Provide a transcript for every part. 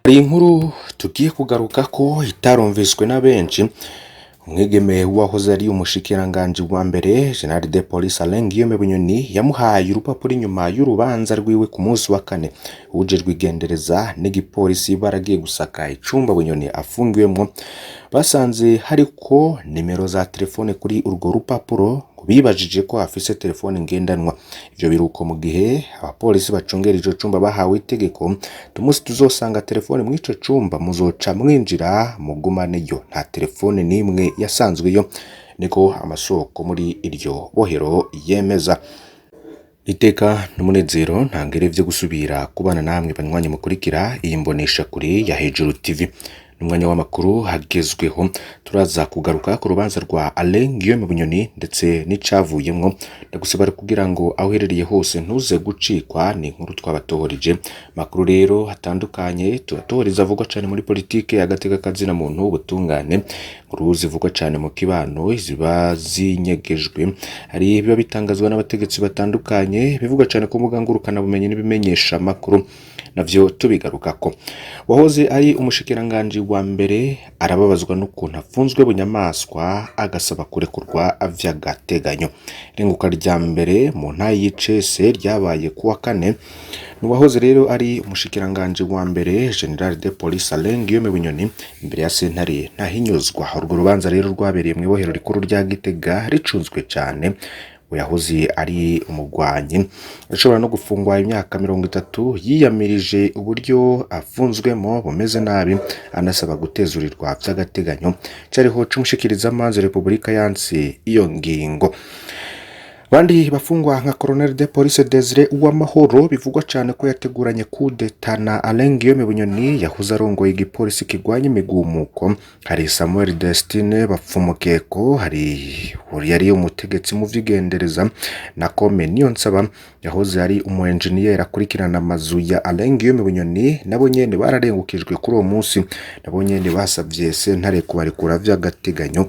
Hari inkuru tugiye kugarukako itarumviswe na benshi. Umwigeme wahoze ari umushikiranganji wa mbere, General de Police Alain Guillaume Bunyoni, yamuhaye urupapuro inyuma y'urubanza rwiwe ku munsi wa kane. Uwujejwe igendereza n'igipolisi baragiye gusaka icumba Bunyoni afungiwemwo, basanze hariko nimero za telefone kuri urwo rupapuro, ngo bibajije ko afise telefone ngendanwa. Ivyo biruko mu gihe abapolisi bacungera ico cumba bahawe itegeko: "Umunsi tuzosanga telefone mw'ico cumba, muzoca mwinjira mugumaneyo." Nta telefone n'imwe yasanzweyo, niko amasoko muri iryo bohero yemeza. Iteka n'umunezero ntangere vyo gusubira kubana namwe banywanyi mukurikira iyi mbonesha kure ya Hejuru TV. N'umwanya w'amakuru hagezweho, turaza kugaruka ku rubanza rwa Alain Guillaume Bunyoni ndetse n'icavuyemwo. Ndagusaba kugira ngo aho uherereye hose ntuze gucikwa, ni inkuru twabatohoreje. Makuru rero hatandukanye tubatohoreza avugwa cane muri politike, agateka kazina muntu, ubutungane, inkuru zivugwa cane mu kibano ziba zinyegejwe, hari biba bitangazwa n'abategetsi batandukanye, bivugwa cane ku mbuga ngurukanabumenyi n'ibimenyesha makuru, navyo tubigarukako. Wahoze ari umushikiranganji wa mbere arababazwa n'ukuntu afunzwe bunyamaswa, agasaba kurekurwa vy'agateganyo. Irenguka rya mbere mu ntayi y'icese ryabaye kuwa kane. Nuwahoze rero ari umushikiranganji wa mbere, General de Police Alain Guillaume Bunyoni, imbere ya sentare ntahinyuzwa. Urwo rubanza rero rwabereye mw'ibohero rikuru rya Gitega, ricunzwe cane. Yahoze ari umugwanyi ashobora no gufungwa imyaka 30, yiyamirije uburyo afunzwemo bumeze nabi, anasaba gutezurirwa vy'agateganyo. Cariho c'umushikirizamanza Repubulika yanse iyo ngingo. Abandi bafungwa nka Colonel de Police Desire Uwamahoro, bivugwa cane ko yateguranye kudeta na Alain Guillaume Bunyoni yahoze arongoye igipolisi kirwanya imigumuko, hari Samuel Destine Bapfumukeko, hari yari umutegetsi mu vy'igendereza, na Kome Niyonsaba yahoze ari umu engineer akurikirana amazu ya Alain Guillaume Bunyoni, nabo nyene bararengukijwe kuri uwo munsi. Nabo nyene basavye sentare kubarekura vy'agateganyo.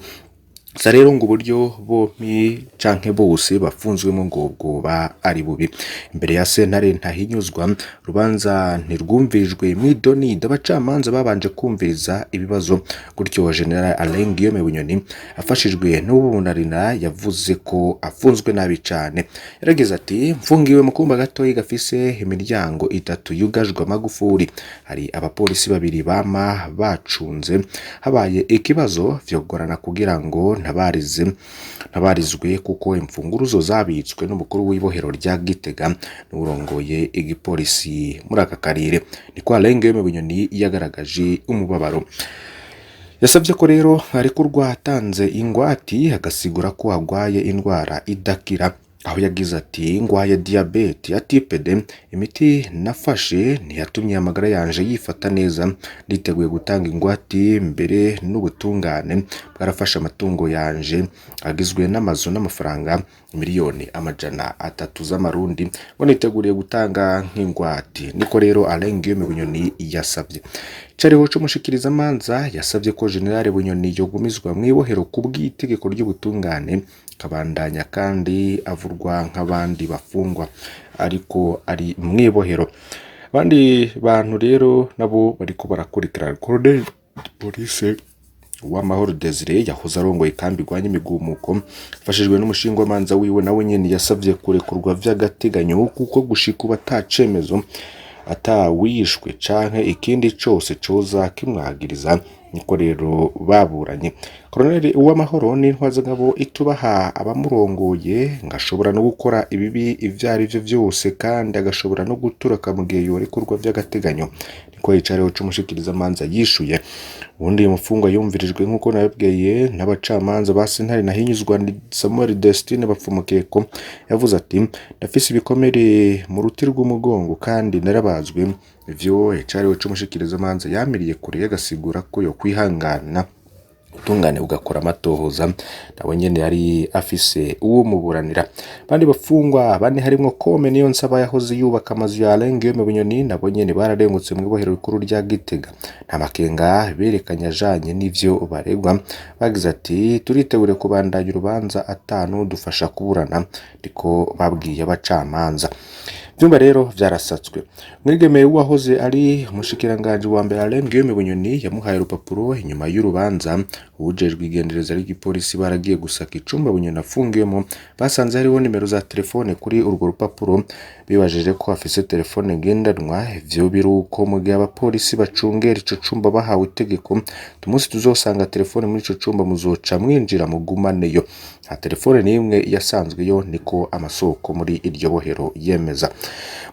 Sa rero ngo uburyo bompi canke bose bafunzwemo ngo bwoba ari bubi. Imbere ya sentare ntahinyuzwa, urubanza ntirwumvirijwe mw'idonido. Abacamanza babanje kumviriza ibibazo, gutyo General Alain Guillaume Bunyoni afashijwe n'ubunarina yavuze ko afunzwe nabi cane. Yaragize ati: "Mfungiwe mu kumba gatoyi gafise imiryango itatu yugajwe amagufuri, hari abapolisi babiri bama bacunze. Habaye ikibazo vyogorana kugira ngo ntabarizwe, kuko imfunguruzo zabitswe n'umukuru w'ibohero rya Gitega n'urongoye igipolisi muri aka karere." Niko Alain Guillaume Bunyoni yagaragaje umubabaro. Yasabye ko rero arekurwa atanze ingwati, agasigura ko agwaye indwara idakira, aho yagize ati: "Ngwaye diyabete ya type 2, imiti nafashe ntiyatumye amagara yanje yifata neza, nditeguye gutanga ingwati. Mbere n'ubutungane bwarafashe amatungo yanje agizwe n'amazu n'amafaranga 300 miliyoni z'amarundi, ngo niteguriye gutanga nk'ingwati." Niko rero Alain Guillaume Bunyoni yasabye. Cariho c'umushikirizamanza yasabye ko General Bunyoni yogumizwa mw'ibohero kubw'itegeko ry'ubutungane, kabandanya kandi avurwa nk'abandi bafungwa ariko ari mw'ibohero. Abandi bantu rero nabo bariko barakurikirana: Colonel Police Uwamahoro Desire yahoze arongoye ikambi irwanya imigumuko, afashijwe n'umushingwamanza wiwe, nawe nyene yasavye kurekurwa vy'agateganyo, kuko gushika ubu atacemezo, atawishwe canke ikindi cose coza kimwagiriza. Niko rero baburanye. Colonel Uwamahoro n'intwazangabo itubaha abamurongoye, ngo ashobora no gukora ibibi ivyo ari vyo vyose, kandi agashobora no guturaka mu gihe yorekurwa vy'agateganyo, niko icariho c'umushikirizamanza yishuye. Uwundi mufungwa yumvirijwe nk'uko nabibwiye n'abacamanza ba sentare ntahinyuzwa ni Samuel Destine Bapfumukeko. Yavuze ati: "Ndafise ibikomere mu ruti rw'umugongo kandi narabazwe." Ivyo icariho c'umushikirizamanza yamiriye kure, agasigura ko yokwihangana, ubutungane bugakora amatohoza. Nawe nyene yari afise uwumuburanira. Abandi bafungwa bane harimwo Kome Niyonsaba yahoze yubaka amazu ya Alain Guillaume Bunyoni, nabo nyene bararengutse mw'ibohero rikuru rya Gitega. Nta makenga berekanye ajanye n'ivyo baregwa. Bagize ati: "Turiteguriye kubandanya urubanza atanu dufasha kuburana," niko babwiye abacamanza. Ivyumba rero vyarasatswe. Umwigeme w'uwahoze ari umushikiranganji wa mbere Alain Guillaume Bunyoni yamuhaye urupapuro inyuma y'urubanza. Uwujejwe igendereza ry'igipolisi baragiye gusaka icumba Bunyoni afungiwemo, basanze hariho nimero za telefone kuri urwo rupapuro, bibajije ko afise telefone ngendanwa. Ivyo biruko mu gihe abapolisi bacungera ico cumba bahawe itegeko: "Umunsi tuzosanga telefone muri ico cumba, muzoca mwinjira mugumaneyo." Nta telefone n'imwe yasanzweyo, niko amasoko muri iryo bohero yemeza.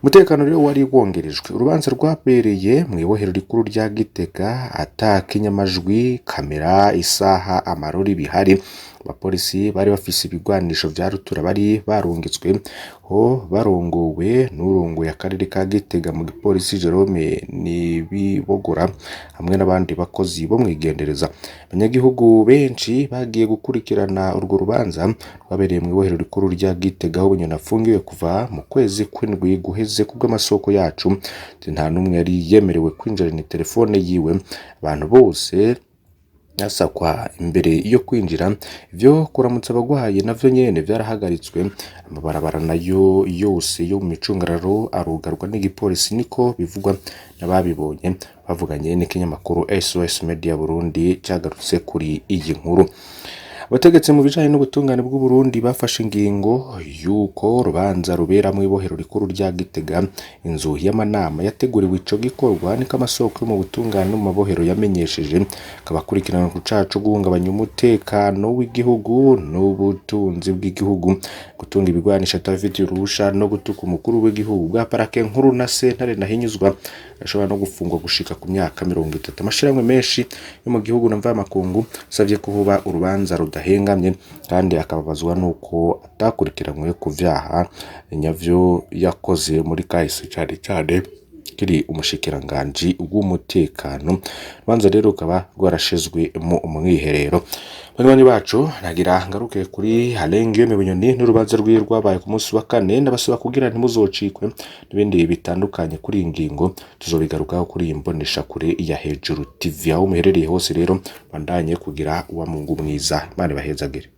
Umutekano rero wari wongerejwe. Urubanza rwabereye mu ibohero rikuru rya Gitega ata kinyamajwi, kamera, isaha, amarori bihari. Abapolisi bari bafise ibigwanisho vya rutura bari barungitswe ho barongowe n'urongoye akarere ka Gitega mu gipolisi Jerome Nibibogora hamwe n'abandi bakozi bo mwigendereza. Abanyagihugu benshi bagiye gukurikirana urwo rubanza rwabereye mu ibohero rikuru rya Gitega aho Bunyoni afungiwe kuva mu kwezi kw'indwi guheze. Kubw'amasoko yacu, nta n'umwe yari yemerewe kwinjirana telefone yiwe. Abantu bose yasakwa imbere yo kwinjira. Ivyo kuramutsa abagwaye navyo nyene vyarahagaritswe. Amabarabara nayo yose yo mu micungararo arugarwa n'igipolisi, niko bivugwa n'ababibonye bavuganye n'ikinyamakuru SOS Media Burundi cagarutse kuri iyi nkuru. Abategetsi mu bijanye n'ubutungane bw'u Burundi bafashe ingingo y'uko urubanza rubera mu ibohero rikuru rya Gitega, inzu y'amanama yateguriwe ico gikorwa, niko amasoko yo mu butungane no mu mabohero yamenyesheje. Akaba akurikirana ku caha co guhungabanya umutekano w'igihugu n'ubutunzi bw'igihugu, gutunga ibigwanisho atabifitiye uruhusha no gutuka umukuru w'igihugu bwa parake nkuru na sentare ntahinyuzwa. Ashobora no gufungwa gushika ku myaka 30. Amashirahamwe menshi yo mu gihugu na mvamakungu asavye ko hoba urubanza rudahengamye, kandi akababazwa nuko atakurikiranywe ku vyaha nyavyo yakoze muri kahise, cane cane kiri umushikiranganji w'umutekano. Urubanza rero rukaba rwarashizwe mu mwiherero. Banywanyi bacu, nagira ngaruke kuri Alain Guillaume Bunyoni n'urubanza rwiwe rwabaye ku munsi wa kane. Ndabasaba kugira ntimuzocikwe n'ibindi bitandukanye kuri iyi ngingo, tuzobigarukaho kuri iyi mboneshakure ya Hejuru TV. Aho muherereye hose rero, bandanye kugira uwa Mungu mwiza. Imana ibahezagire.